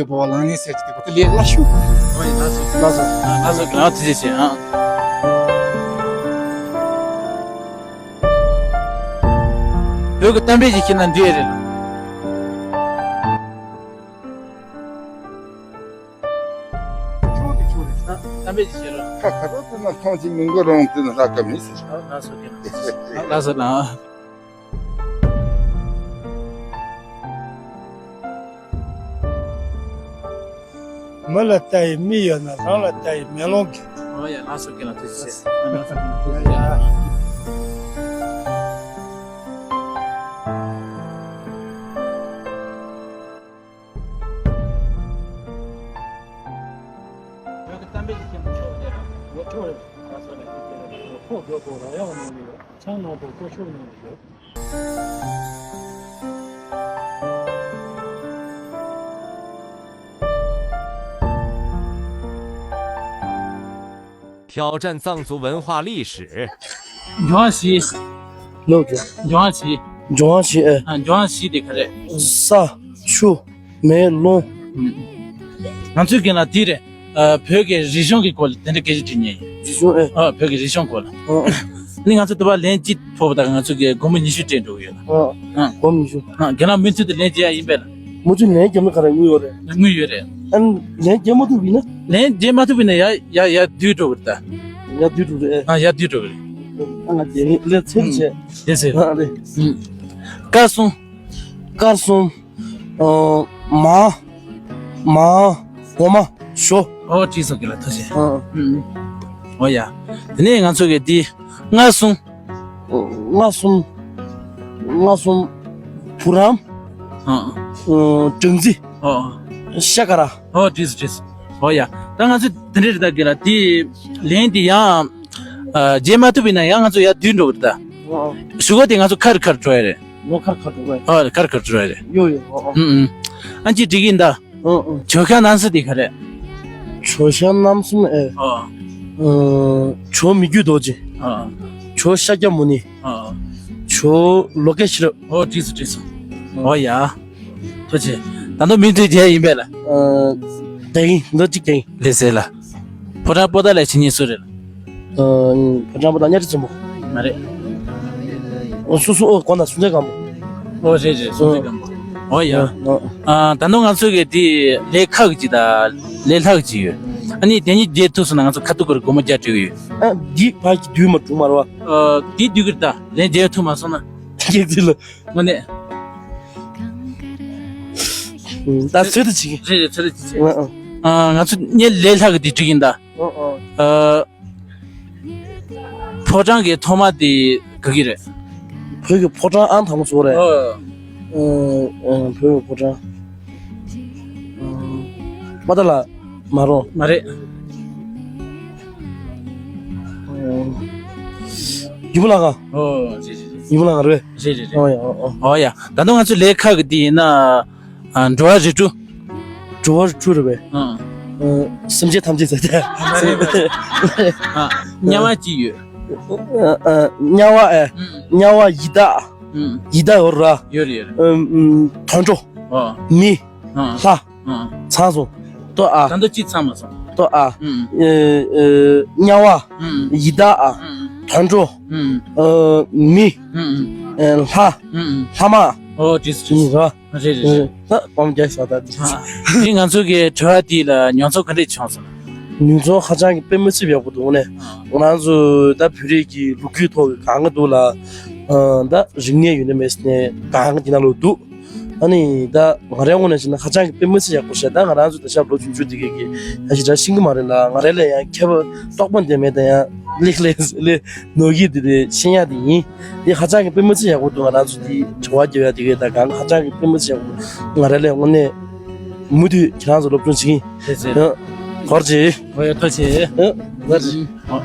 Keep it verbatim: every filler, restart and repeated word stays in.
ཡོད་པ་ལང་ནི་ཟེར་གྱི་དེ་གོ་ད་ལས་སླ་ཤོས། ཨོ་ཡ་ལགས་སོ། ལགས་སོ། ལགས་སོ། ལགས་སོ། ཐུགས་རྗེ་ཆེ། ཨ། བོད་ཀྱི་གཏམ་དཔེ་ཞིག་ཤེས་ན་འདི་ཡོད་རེད་ལ། ཆུང་དེ་ཆུང་རེད། ཨ། གཏམ་དཔེ་ཞིག་བཤད་རོགས། ཁ་ཁ་ཏོ་དེ་ན་ཐང་ཅིག་མི་མགོ་རོང་དེ་ན་ལྷག་ག་མི་སྲིད། ཨ། ལགས་སོ། ཨ། ལགས་སོ་ལགས། མི་ལ་ལྟ་ཡི་མིག་ཡོད་ན། རང་ལ་ལྟ་ཡི་མེ་ལོང་གི། ཨོ་ཡ། ལགས་སོ། རྒན་ལགས་ཐུགས་རྗེ་ཆེ། ལགས་སོ། རྒན་ལགས་ཐུགས་རྗེ་ཆེ། བོད་ཀྱི་གཏམ་དཔེ་ཞིག་བཤད་ན་ཆོག་ཟེར་ར། ངོ་ཆོག་རེད། ཁ་སོ་ནས་ཤེས་ཀྱི་རེད། ཁོག་རྒྱོབ་པོ་ར་ཡག་གནང་གི་ཡོད། ཆང་ནང་དུ་ཀོ་ཤུགས་གནང་གི་ཡོད། 挑战藏族文化历史。 འབྱུང་བ་བཞི། ལོ་རྒྱུས། འབྱུང་བ་བཞི། འབྱུང་བ་བཞི་ཨེ། ཨ། འབྱུང་བ་བཞི་དེ་ག་རེད། ས། ཆུ། མེ། རླུང་། ཨུམ། ང་ཚོའི་རྒན་ལགས་དེ་རེད། ཨ། བོད་ཀྱི་རིག་གཞུང་གི་སྐོར་ལ་དེ་འདྲ་སྐད་ཆ་དྲི་ཉན་ཡིན། རིག་གཞུང་ཨེ། ཨ། བོད་ཀྱི་རིག་གཞུང་སྐོར་ལ། ཨ། ནི་ང་ཚོ་དུ་བ་ལན་གཅིག་ཕོག་པ་དང་ང་ཚོ་གི་སྒོར་མོ་ཉི་ཤུ་སྤྲད་འགྲོ་གི་ཡོད་ལ། ཨ། ཨ། སྒོར་མོ་ཉི་ཤུ། ཨ། རྒན་ལགས་མུ་མཐུད་དུ་ལན་རྒྱག་ཡ་ཡིན་པས་ལ། མུ་མཐུད་ལན་རྒྱབ་ན་ག་རེ་དངུལ་ཡོད་རེད། དངུལ་ཡོད་རེད། ཨ། ལན་རྒྱབ་མ་ཐུབ་པ་ཡིན་ན། ལན་རྒྱབ་མ་ཐུབ་པ་ཡིན་ན་ཡ་ཡ་ཡ་བསྡུས་འགྲོ་གི་རེད་ད། ཡ་བསྡུས་འགྲོ་གི་རེད་ཨེ། ཨ། ཡ་བསྡུས་འགྲོ་གི་རེད། ཨ། ང་རྒན་ལགས་ཚེ་རིང་ཆེ། ཨུམ། ཡེ་སེ། ཨ། རེད། ཨུམ། དཀར་གསུམ། དཀར་གསུམ། ཨ། མ། མ། འོ་མ། ཞོ། ཨོ། བྲིས་སོང་གི་ལ་ཐུགས་རྗེ་ཆེ། ཨ། ཨུམ། ཨོ་ཡ། དེ་ནས་ང་ཚོ་གི་འདི། མངར་གསུམ། མངར་གསུམ། མངར་གསུམ། བུ་རམ། ཨ། ཨ། སྦྲང་རྩི། ཨོ། ཤ་ཀ་ར། ཨོ། བྲིས་སོང་བྲིས་སོང་། ཨོ་ཡ། ད་ང་ཚོ་དེ་འདྲ་རེད་ད་གི་ལ་འདི། ལན་འདི་ཡང་། ཨ། རྒྱས་མ་ཐུབ་པ་ཡིན་ན་ཡང་ང་ཚོ་ཡར་བསྡུས་འགྲོ་གི་རེད་ད། ཨ། ཞུ་གོ་དེ་ང་ཚོ་ཁ་རེ་ཁ་རེ་འགྲོ་ཡ་རེད། ངོ་ཁ་རེ་ཁ་རེ་འགྲོ་གི་རེད། ཨ། ཁ་རེ་ཁ་རེ་འགྲོ་ཡ་རེད། ཡོ་ཡོ། ཨ། ཨ། ཨུམ་ཨུམ། ཨ་ཅི་འགྲིག་གི་ཡིན་ད། ཨ། ཨ། ཇོ་ཤ་རྣམ་གསུམ་ཨེ། ཇོ་ཤ་རྣམ་གསུམ་ཨེ། ཨ། ཨ། ཇོ་མི་བསྐྱོད་རྡོ་རྗེ། ཨ། ཇོ་ཤཱཀྱ་མུ་ནི། ཨ། ཇོ་ལོ་ཀེ་ཤི་རབ། ཨོ། བྲིས་སོང་བྲིས་སོང་། ཨོ་ཡ། ཐུགས་རྗེ་ཆེ། ད་དུང་མུ་མཐུད་རྒྱག་ཡིན་པས་ལ། ཨ། དེ་ཡིན་འདི་གཅིག་དེ་ཡིན། ལགས་སེ་ལ། ཕོ་བྲང་པོ་ཏཱ་ལའི་བྱེད་ཉན་སུ་རེད་ལ། ཨ། ཕོ་བྲང་པོ་ཏཱ་གཉའ་ཁྲི་བཙུན་མོ། མ་རེད། ཨོ། སུ་སུ། ཨོ། དགོངས་དག་སུམ་རྩེན་སྒམ་པོ། ཨོ། རེད་རེད། སུམ་རྩེན་སྒམ་པོ། ཨོ་ཡ། ཨ། ཨ། ད་དུང་ང་ཚོ་གི་དེ་ལས་ཁག་ཅིག་དང་ལས་སླ་ཅིག་ཡོད། ཨ་ནི་དེ་གཉིས་རྒྱལ་ཐུབ་སོང་ན་ང་ཚོ་ཁ་ཐུག་གི་སྒོར་མོ་བརྒྱ་སྤྲད་གི་ཡོད། ཨ། འདི་ཕ་གི་བསྡུས་མ་གྲུབ་མ་རེད་བ། ཨ། དེ་བསྡུས་གི་རེད་ད། ལན་རྒྱལ་ཐུབ་མ་སོང་ན། རྒྱལ་ཐུབ་ལ། དངོས་གནས། ད་ཚོད་དུ་བྱེད་ཀྱི། རེད་རེད། ཚོད་དུ་བྱེད། ཨ། ཨ། ང་ཚོ་ངས་ལས་སླ་གི་དེ་འགྲིག་གི་ཡིན་ད། ཨ། ཨ། ཕོ་བྲང་གི་ཐོག་མ་དེ་ག་གི་རེད། བོད་ཀྱི་ཕོ་བྲང་ཨང་དང་པོ་ཚོ་རེད། ཨ། ཨ། ཨ། བོད་ཀྱི་ཕོ་བྲང་། ཨ། པ་ཏཱ་ལ་མ་རོ། མ་རེད། ཨ། ཡུམ་བུ་བླ་ཁང་། ཨོ། རེད་རེད་རེད། ཡུམ་བུ་བླ་ཁང་རེད། རེད་རེད་རེད། ཨོ་ཡ། ཨོ་ཨོ། ཨོ་ཡ། ད་དུང་ང་ཚོ་ལས་ཁག་གི་དེ་ཡིན་ན། ཨ། འགྲོ་བ་རིགས་དྲུག། འགྲོ་བ་རིགས་དྲུག་རེད་པས། ཨ། ཨ། སེམས་ཅན་ཐམས་ཅད་ཟེར་ཏེ། མ་རེད་མ་རེད། ཨ། དམྱལ་བ་གཅིག་ཡོད། ཨ། ཨ། དམྱལ་བ་ཨེ། ཨུམ། དམྱལ་བ་ཡི་དྭགས། ཨུམ། ཡི་དྭགས་ཡོད་ར། ཡོད་རེད་ཡོད་རེད། ཨ། ཨུམ། དུད་འགྲོ། ཨ། མི། ཨ། ལྷ། ཨ། ཚང་སོང་། ལྟོས་ཨ། ད་དུང་གཅིག་ཚང་མ་སོང་། ལྟོས་ཨ། ཨུམ། ཨ། ཨ། དམྱལ་བ། ཨུམ། ཡི་དྭགས་ཨ། ཨུམ། དུད་འགྲོ། ཨུམ། ཨ། མི། ཨུམ། ཨ། ལྷ། ཨུམ། ལྷ་མ། ཨོ། བྲིས་སོང་བྲིས་སོང་། གཉིས་ར། རེད་རེད་རེད། ད་སྤམ་རྒྱག་ས་ད་དེ། ཨ། དེ་ང་ཚོ་གི་དྲི་བ་དེ་ལ་མྱོང་ཚོར་ག་འདྲས་བྱུང་སོང་། མྱོང་ཚོར་ཧ་ཅང་གི་དཔེ་མི་སྲིད་ཡག་པོ་འདུག་ནས། ཨ། ང་རང་ཚོ་ད་བོད་རིགས་ཀྱི་ལོ་རྒྱུས་ཐོག་གི་གང་ག་འདུག་ལ། ཨ། ད་རིག་གནས་ཡོད་ན་མེད་ནས་གང་ག་དེ་ན་ལོ་འདུག་ཨ་ནི་ད་ང་རའི་ངོས་ནས་བྱས་ན་ཧ་ཅང་གི་དཔེ་མི་སྲིད་ཡག་པོ་ཞིག་ད་ང་རང་ཚོ་ད་ཞབས་ལོ་ཆུང་ཆུང་དེ་གས་ཀྱི་ཡ་ཞིག་ད་ཤེས་ཀྱི་མ་རེད་ལ། ང་རའི་ལ་ཡང་ཁྱད་པར་རྟོགས་པ་འདི་མེད་ད་ཡང་ལེགས་ལེགས་ལེགས་ནོར་གྱི་དེ་དེ་ཤེས་ཡ་དེ་ཡིན། དེ་ཧ་ཅང་གི་དཔེ་མི་སྲིད་ཡག་པོ་འདུག་ང་རང་ཚོ་དེ་དྲི་བ་རྒྱབ་ཡ་དེ་གས་ད་གང་ག་ཧ་ཅང་གི་དཔེ་མི་སྲིད་ཡག་པོ་འདུག་ང་རའི་ལ་དངོས་གནས་མུ་མཐུད་ཁྱེད་རང་ཚོ་སློབ་སྦྱོང་བྱེད་ཀྱི་ཡིན། ཨ། གོར་ཅི། ཨོ་ཡ། ཐུགས་རྗེ་ཆེ། ཨ། གོར་ཅི། ཨ།